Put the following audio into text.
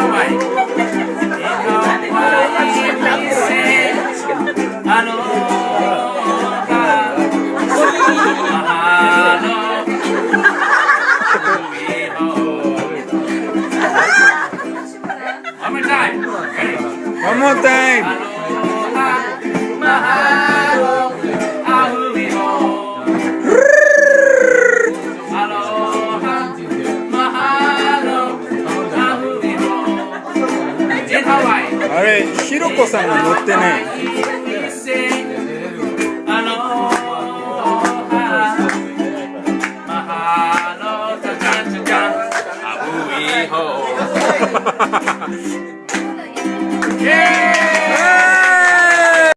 Hawaii. In Hawaii we say aloha. Mahalo. Hui hou. One more time. Ready? One more time. Aloha, mahalo, a hui hou. Aloha, mahalo, a hui hou. In Hawaii. あれ、ひろこさんが乗ってね。 We say aloha, mahalo, cha cha cha cha, a hui hou. Yeah!